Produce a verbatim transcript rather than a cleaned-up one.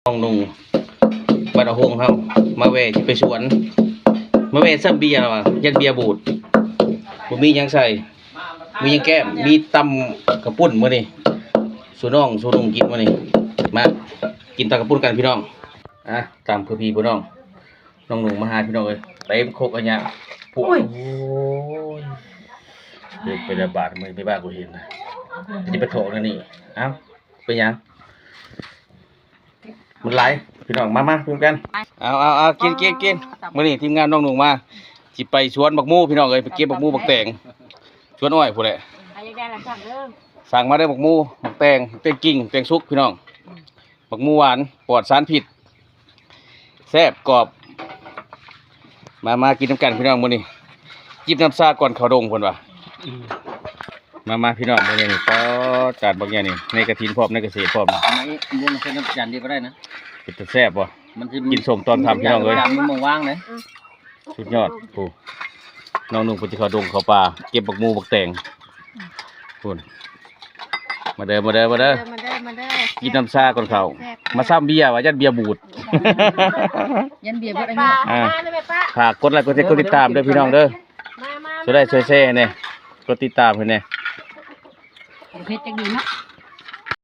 น้องหนุ่งบ้านเอาหงเฮามาแวะสิไปสวน มาแวะซ้ำเบียร์แล้วว่ะ ยันเบียร์บูด บ่มีหยังใส่ มีหยังแก้ม มีตำข้าวปุ้นมื้อนี้ สู่น้องสู่หนุ่งกินมื้อนี้ มากินตำข้าวปุ้นกันพี่น้อง อ่ะ ตำเพื่อพี่เพื่อน้อง น้องหนุ่งมาหาพี่น้องเอ้ย เต็มครกอันเนี้ย โอ้ย โอ้ย เห็นไปแล้วบาดมื้อนี้ ไปบ้ากูเห็นนะ จะไปโถกนั่นนี่ เอ้า เป็นหยัง มันหลาย พี่น้อง มา มา พร้อมกัน เอา เอา เอา กิน กิน กิน มื้อนี้ทีมงานน้องหนุ่งมา สิไปสวนบักหมู่พี่น้องเอ้ย ไปเก็บบักหมู่บักแตง สวนอ้อยพู้นแหละ ใครอยากได้ละสั่งเด้อ สั่งมาเด้อบักหมู่ บักแตง แตงกิ่ง แตงสุกพี่น้อง บักหมู่หวาน ปลอดสารพิษ แซ่บกรอบ มา มากินนำกันพี่น้องมื้อนี้ จิบน้ำชาก่อนเข้าดงเพิ่นว่า มา มาพี่น้องมื้อนี้นี่ ปอดจานบักใหญ่นี่ ในกระถินพร้อม ในเกษตรพร้อม เอามาอีก บ่มันใส่น้ำจานเดียวก็ได้นะ เป็นตาแซ่บบ่ มันสิ กินส้มตอนค่ำพี่น้องเอ้ย จานมันบ่ว่างเลย สุดยอด โอ้ น้องหนุ่งเพิ่นสิเข้าดงเข้าป่า เก็บบักหมู่บักแตง พู้น มาเด้อ มาเด้อ มาเด้อ มาเด้อ มาเด้อ กินน้ำชาก่อนเข้า แซ่บๆ มาซ้ำเบียร์ว่ะ ยันเบียร์บูด ยันเบียร์เบิดอายุ อ่า มาเลยแม่ป้า ฝากกดไลค์ กดแชร์ กดติดตามเด้อพี่น้องเด้อ มา มา ช่วยได้ช่วยแชร์แหน่ กดติดตามให้แหน่ เผ็ดจังดีเนาะ